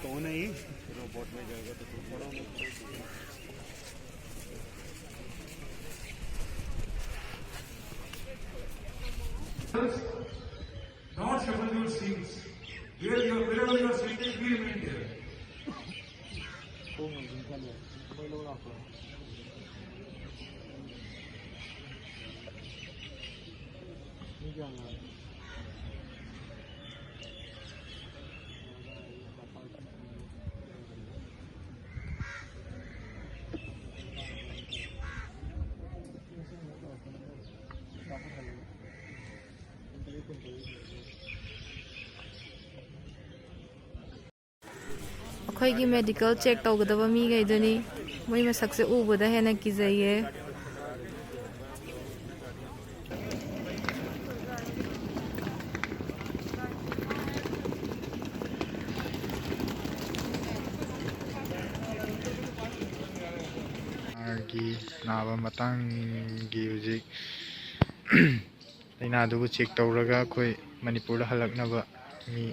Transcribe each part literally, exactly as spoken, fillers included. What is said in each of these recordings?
कौन है ये? रोबोट में जाएगा तो थोड़ा Don't shuffle your seats. Where you are, wherever you are seated, we remain there. ꯑꯩꯈꯣꯏꯒꯤ ꯃꯦꯗꯤꯀꯦꯜ ꯆꯦꯛ ꯇꯧꯒꯗꯕ ꯃꯤꯈꯩꯗꯨꯅꯤ꯫ ꯃꯣꯏ ꯃꯁꯛꯁꯦ ꯎꯕꯗ ꯍꯦꯟꯅ ꯀꯤꯖꯩꯌꯦ꯫ ꯒꯤ ꯅꯥꯕ ꯃꯇꯥꯡꯒꯤ ꯍꯧꯖꯤꯛ ꯂꯥꯏꯅꯥꯗꯨꯕꯨ ꯆꯦꯛ ꯇꯧꯔꯒ ꯑꯩꯈꯣꯏ ꯃꯅꯤꯄꯨꯔꯗ ꯍꯜꯂꯛꯅꯕ ꯃꯤ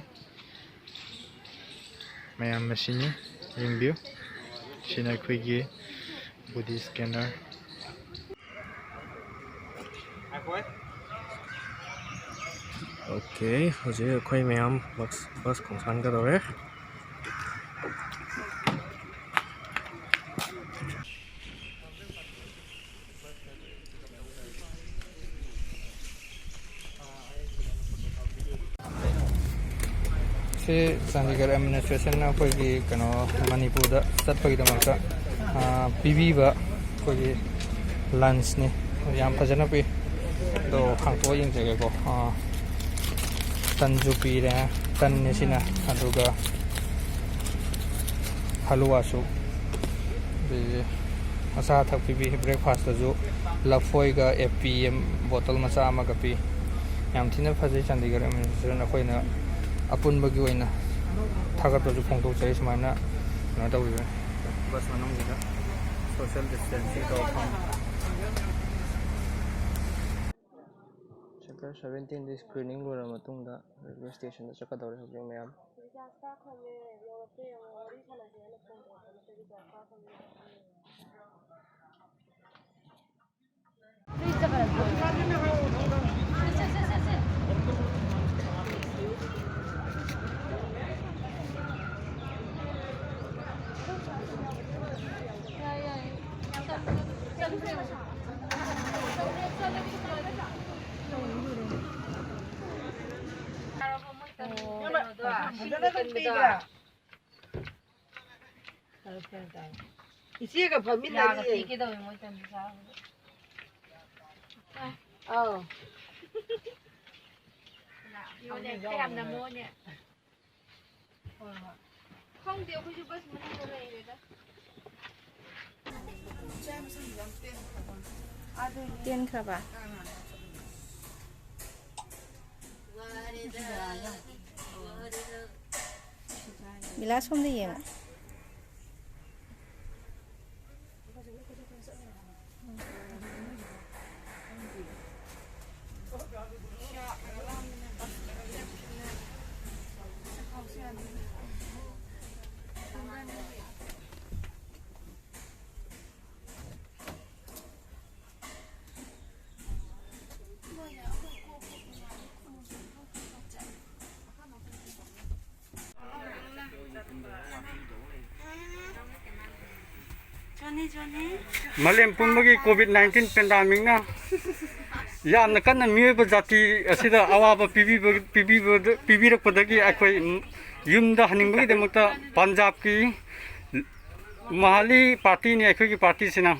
ꯃꯌꯥꯝ ꯑꯁꯤꯅꯤ꯫ ꯌꯦꯡꯕꯤꯌꯨ, ꯁꯤꯅ ꯑꯩꯈꯣꯏꯒꯤ ꯕꯣꯗꯤ ꯁ꯭ꯀꯦꯅꯔ꯫ ꯑꯣꯀꯦ, ꯍꯧꯖꯤꯛ ꯑꯩꯈꯣꯏ ꯃꯌꯥꯝ ꯕꯁ, ꯕꯁ ꯈꯣꯡꯁꯥꯟꯒꯗꯧꯔꯦ꯫ ꯁꯤ ꯆꯥꯟꯗꯤꯒꯔ ꯑꯦꯗꯃꯤꯅꯤꯁꯇ꯭ꯔꯦꯁꯟꯅ ꯑꯩꯈꯣꯏꯒꯤ ꯀꯩꯅꯣ, ꯃꯅꯤꯄꯨꯔꯗ ꯆꯠꯄꯒꯤꯗꯃꯛꯇ, ꯑꯥ, ꯄꯤꯕꯤꯕ ꯑꯩꯈꯣꯏꯒꯤ ꯂꯟꯁꯅꯤ꯫ ꯌꯥꯝ ꯐꯖꯅ ꯄꯤ꯫ ꯑꯗꯣ ꯍꯥꯡꯇꯣꯛꯑ ꯌꯦꯡꯖꯒꯦꯀꯣ꯫ ꯑꯥ, ꯇꯟꯁꯨ ꯄꯤꯔꯦ, ꯇꯟꯅꯤ ꯁꯤꯅ, ꯑꯗꯨꯒ ꯍꯂꯨꯋꯥꯁꯨ, ꯑꯗꯒꯤ ꯑꯆꯥ ꯑꯊꯛ ꯄꯤꯕꯤ꯫ ꯕ꯭ꯔꯦꯛꯐꯥꯁꯇꯁꯨ ꯂꯐꯣꯏꯒ ꯑꯦꯄꯤ ꯑꯃ, ꯕꯣꯇꯜ ꯃꯆꯥ ꯑꯃꯒ ꯄꯤ꯫ ꯌꯥꯝ ꯊꯤꯅ ꯐꯖꯩ ꯆꯥꯟꯗꯤꯒꯔ ꯑꯦꯗꯃꯤꯅꯤꯁꯇ꯭ꯔꯦꯁꯟ꯫ ꯑꯩꯈꯣꯏꯅ ꯑꯄꯨꯟꯕꯒꯤ ꯑꯣꯏꯅ ꯊꯥꯒꯠꯄꯁꯨ ꯐꯣꯡꯗꯣꯛꯆꯔꯤ꯫ ꯁꯨꯃꯥꯏꯅ ꯀꯩꯅꯣ ꯇꯧꯕꯤꯕ, ꯕꯁ ꯃꯅꯨꯡꯁꯤꯗ ꯁꯣꯁꯤꯌꯦꯜ ꯗꯤꯁꯇꯦꯟꯁꯤꯡ ꯇꯧꯔ ꯐꯝꯃꯤ꯫ ꯁꯦꯛꯇꯔ ꯁꯚꯦꯟꯇꯤꯟꯗꯤ ꯁ꯭ꯀ꯭ꯔꯤꯅꯤꯡ ꯂꯣꯏꯔꯕ ꯃꯇꯨꯡꯗ ꯔꯦꯜꯋꯦ ꯁ꯭ꯇꯦꯁꯟꯗ ꯆꯠꯀꯗꯧꯔꯦ ꯍꯧꯖꯤꯛ ꯃꯌꯥꯝ꯫ ꯔꯤꯆꯥꯔꯖ ꯀꯥꯞꯈ꯭ꯔꯕꯅꯦ, ꯌꯧꯔꯛꯇꯦ, ꯌꯦꯡꯉꯣ, ꯋꯥꯔꯤ ꯁꯥꯟꯅꯁꯦꯅ ꯐꯣꯟ ꯇꯧꯔꯛꯄ ꯅꯠꯇꯦ, ꯔꯤꯆꯥꯔꯖ ꯀꯥꯞꯈ꯭ꯔꯕꯅꯦ꯫ ꯏꯆꯦꯒ ꯐꯝꯃꯤꯟꯅꯔꯤꯌꯦ꯫ ꯌꯥꯒ ꯇꯦꯛꯀꯦ ꯇꯧꯋꯦ ꯃꯣꯏ ꯇꯟꯗꯤ ꯆꯥꯕꯗ꯫ ꯑꯧ꯫ ꯌꯣꯜꯂꯦ, ꯀꯌꯥꯝ ꯅꯝꯃꯣꯅꯦ꯫ ꯍꯣꯏ, ꯍꯣꯏ꯫ ꯈꯪꯗꯦ, ꯑꯩꯈꯣꯏꯁꯨ ꯕꯁ ꯃꯅꯨꯡꯗ ꯂꯩꯔꯦꯗ꯫ ꯇꯦꯟꯈ꯭ꯔꯕ? ꯕꯤꯂꯥ ꯁꯣꯝꯗ ꯌꯦꯡꯉꯣ꯫ ꯃꯥꯂꯦꯝ ꯄꯨꯝꯕꯒꯤ ꯀꯣꯚꯤꯗ ꯅꯥꯏꯟꯇꯤꯟ ꯄꯦꯟꯗꯥꯃꯤꯛꯅ ꯌꯥꯝꯅ ꯀꯟꯅ ꯃꯤꯑꯣꯏꯕ ꯖꯥꯇꯤ ꯑꯁꯤꯗ ꯑꯋꯥꯕ ꯄꯤꯕꯤꯕ-, ꯄꯤꯕꯤꯕꯗ-, ꯄꯤꯕꯤꯔꯛꯄꯗꯒꯤ ꯑꯩꯈꯣꯏ ꯌꯨꯝꯗ ꯍꯟꯅꯤꯡꯕꯒꯤꯗꯃꯛꯇ ꯄꯟꯖꯥꯕꯀꯤ ꯃꯍꯥꯂꯤ ꯄꯥꯔꯇꯤꯅꯤ ꯑꯩꯈꯣꯏꯒꯤ ꯄꯥꯔꯇꯤꯁꯤꯅ꯫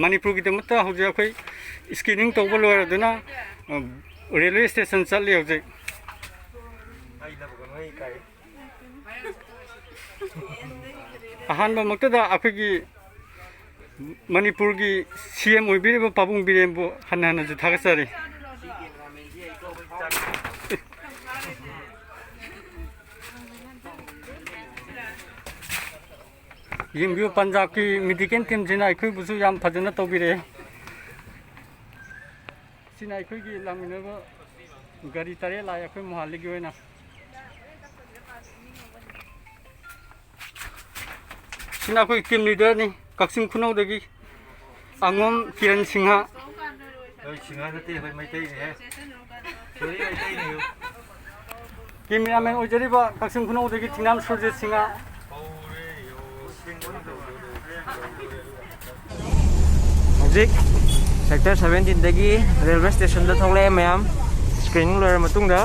ꯃꯅꯤꯄꯨꯔꯒꯤꯗꯃꯛꯇ ꯍꯧꯖꯤꯛ ꯑꯩꯈꯣꯏ ꯁ꯭ꯀꯦꯅꯤꯡ ꯇꯧꯕ ꯂꯣꯏꯔꯗꯨꯅ, ꯑ, ꯔꯦꯜꯋꯦ ꯁ꯭ꯇꯦꯁꯟ ꯆꯠꯂꯤ ꯍꯧꯖꯤꯛ꯫ ꯑꯍꯥꯟꯕꯃꯛꯇꯗ ꯑꯩꯈꯣꯏꯒꯤ ꯃꯅꯤꯄꯨꯔꯒꯤ ꯁꯤ ꯑꯦꯝ ꯑꯣꯏꯕꯤꯔꯤꯕ ꯄꯥꯕꯨꯡ ꯕꯤꯔꯦꯟꯕꯨ ꯍꯟꯅ ꯍꯟꯅꯁꯨ ꯊꯥꯒꯠꯆꯔꯤ꯫ ꯌꯦꯡꯕꯤꯌꯨ, ꯄꯟꯖꯥꯕꯀꯤ ꯃꯦꯗꯤꯀꯦꯜ ꯇꯤꯝꯁꯤꯅ ꯑꯩꯈꯣꯏꯕꯨꯁꯨ ꯌꯥꯝ ꯐꯖꯅ ꯇꯧꯕꯤꯔꯛꯑꯦ꯫ ꯁꯤꯅ ꯑꯩꯈꯣꯏꯒꯤ ꯂꯥꯛꯃꯤꯟꯅꯕ ꯒꯥꯔꯤ ꯇꯔꯦꯠ ꯂꯥꯛꯑꯦ ꯑꯩꯈꯣꯏ ꯃꯣꯍꯥꯂꯤꯒꯤ ꯑꯣꯏꯅ꯫ ꯁꯤꯅ ꯑꯩꯈꯣꯏ ꯇꯤꯝ ꯂꯤꯗꯔꯅꯤ, ꯀꯛꯆꯤꯡ ꯈꯨꯅꯧꯗꯒꯤ ꯑꯉꯣꯝ ꯀꯤꯔꯟ ꯁꯤꯡꯍ꯫ ꯑꯩꯈꯣꯏ ꯁꯤꯡꯍ ꯅꯠꯇꯦ, ꯑꯩꯈꯣꯏ ꯃꯩꯇꯩꯅꯦꯍꯦ꯫ ꯁꯣꯔꯤ, ꯃꯩꯇꯩꯅꯦ꯫ ꯀꯦꯃꯦꯔꯥꯃꯦꯟ ꯑꯣꯏꯖꯔꯤꯕ ꯀꯛꯆꯤꯡ ꯈꯨꯅꯧꯗꯒꯤ ꯊꯤꯡꯅꯥꯝ ꯁꯨꯔꯖꯤꯠ ꯁꯤꯡꯍ꯫ ꯍꯧꯖꯤꯛ ꯁꯦꯛꯇꯔ ꯁꯚꯦꯟꯇꯤꯟꯗꯒꯤ ꯔꯦꯜꯋꯦ ꯁ꯭ꯇꯦꯁꯟꯗ ꯊꯣꯛꯂꯛꯑꯦ ꯃꯌꯥꯝ, ꯁ꯭ꯀ꯭ꯔꯤꯅꯤꯡ ꯂꯣꯏꯔ ꯃꯇꯨꯡꯗ꯫